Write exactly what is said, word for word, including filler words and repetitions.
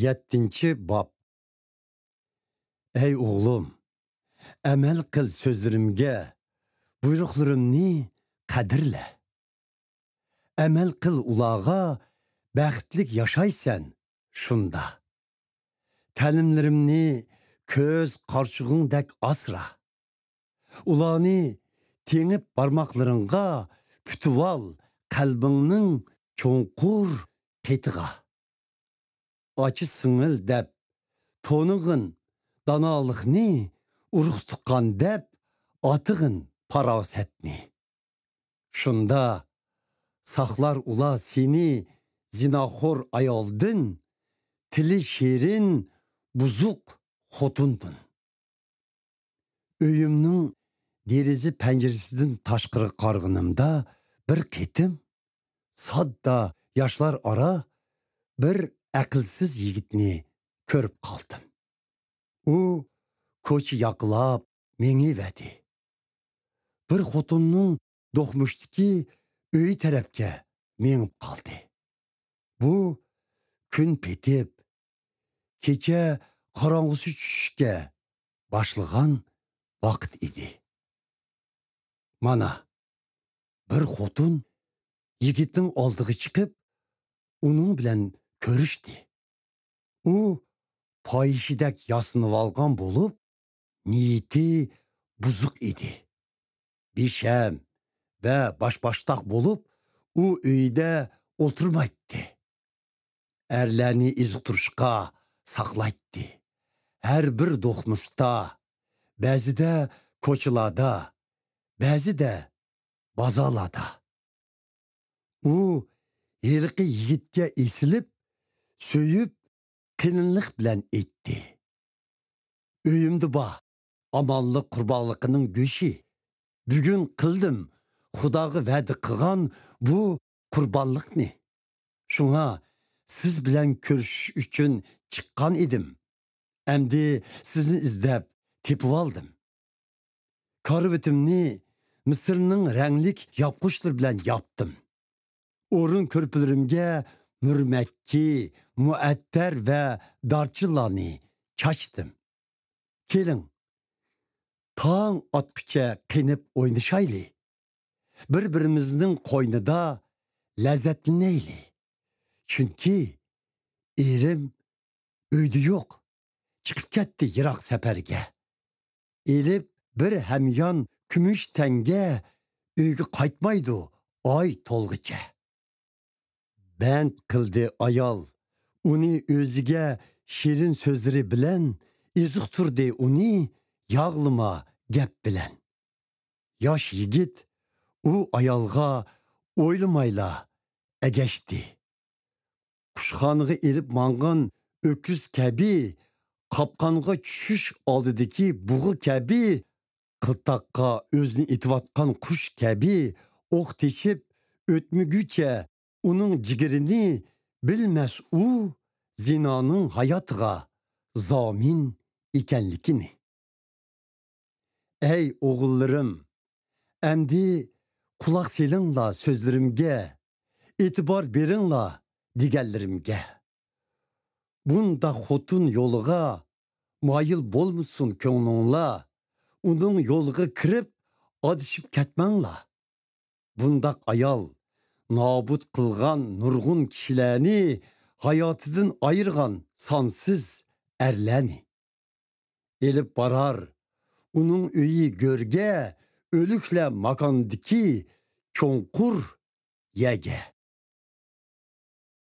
يەتتىنچى باب. ئەي ئوغلۇم، ئەمەل قىل سۆزلىرىمگە، بۇيرۇقلىرىمنى قەدىرلە. ئەمەل قىل ئۇلارغا، بەختلىك ياشايسەن شۇندا. تەلىملىرىمنى كۆز قارىچۇقۇڭدەك ئاسرا. ئۇلارنى تېڭىپ بارماقلىرىڭغا، پۈتۈۋال قەلبىڭنىڭ چوڭقۇر قېتىغا. ئاچا سىڭىل دەپ تونۇغىن دانالىقنى، ئۇرۇق تۇغقان دەپ ئاتىغىن پاراسەتنى. شۇندا ساقلار ئۇلار سېنى زىناخور ئايالدىن، تىلى شېرىن بۇزۇق خوتۇندىن. ئۆيۈمنىڭ دېرىزە پەنجىرىسىدىن تاشقىرىغا قارىغىنىمدا، بىر قېتىم ساددا ياشلار ئارا بىر ئەقىلسىز يىگىتنى كۆرۈپ قالدىم. ئۇ كوچا ياقىلاپ مېڭىۋەردى. بىر خوتۇننىڭ دوقمۇشتىكى ئۆيى تەرەپكە مېڭىپ قالدى. بۇ كۈن پېتىپ، كېچە قاراڭغۇسى چۈشۈشكە باشلىغان ۋاقىت ئىدى. مانا، بىر خوتۇن يىگىتنىڭ ئالدىغا چىقىپ، ئۇنىڭ بىلەن كۆرۈشتى. ئۇ پاھىشىدەك ياسىنىۋالغان بولۇپ، نىيىتى بۇزۇق ئىدى. بىشەم ۋە باشباشتاق بولۇپ، ئۇ ئۆيىدە ئولتۇرمايتتى. ئەرلەرنى ئېزىقتۇرۇشقا ساقلايتتى. ھەر بىر دوقمۇشتا، بەزىدە كوچىلاردا، بەزىدە بازارلاردا. ئۇ ھېلىقى يىگىتكە ئېسىلىپ، سۆيۈپ، قېلىنلىق بىلەن ئېيتتى: «ئۆيۈمدە بار ئامانلىق قۇربانلىقىنىڭ گۆشى. بۈگۈن قىلدىم خۇداغا ۋەدە قىلغان بۇ قۇربانلىقنى. شۇڭا سىز بىلەن كۆرۈشۈش ئۈچۈن چىققان ئىدىم. ئەمدى سىزنى ئىزدەپ تېپىۋالدىم. كارىۋىتىمنى مىسىرنىڭ رەڭلىك ياپقۇچلىرى بىلەن ياپتىم. ئورۇن كۆرپىلىرىمگە مۈرمەككى، مۇئەتتەر ۋە دارچىنلارنى چاچتىم. كېلىڭ، تاڭ ئاتقۇچە قېنىپ ئوينىشايلى. بىر-بىرىمىزنىڭ قوينىدا لەززەتلىنەيلى. چۈنكى ئېرىم ئۆيدە يوق، چىقىپ كەتتى يىراق سەپەرگە. ئېلىپ بىر ھەميان كۈمۈش تەڭگە، ئۆيگە قايتمايدۇ ئاي تولغىچە.» بەند قىلدى ئايال ئۇنى ئۆزىگە شېرىن سۆزلىرى بىلەن، ئېزىقتۇردى ئۇنى ياغلىما گەپ بىلەن. ياش يىگىت ئۇ ئايالغا ئويلىمايلا ئەگەشتى. قۇشخانىغا ئېلىپ ماڭغان ئۆكۈز كەبى، قاپقانغا چۈشۈش ئالدىدىكى بۇغا كەبى، قىلتاققا ئۆزىنى ئېتىۋاتقان قۇش كەبى ئوق تېشىپ ئۆتمىگۈچە ئۇنىڭ جىگىرىنى بىلمەس ئۇ زىنانىڭ ھاياتىغا زامىن ئىكەنلىكىنى. ئەي ئوغۇللىرىم، ئەمدى قۇلاق سېلىڭلار سۆزلىرىمگە، ئېتىبار بېرىڭلار دېگەنلىرىمگە. بۇنداق خوتۇن يولىغا مايىل بولمىسۇن كۆڭلۈڭلار، ئۇنىڭ يولىغا كىرىپ ئادىشىپ كەتمەڭلار. بۇنداق ئايال نابۇت قىلغان نۇرغۇن كىشىلەرنى، ھاياتىدىن ئايرىغان سانسىز ئەرلەرنى. ئېلىپ بارار ئۇنىڭ ئۆيى گۆرگە، ئۆلۈكلەر ماكاندىكى چوڭقۇر يەرگە.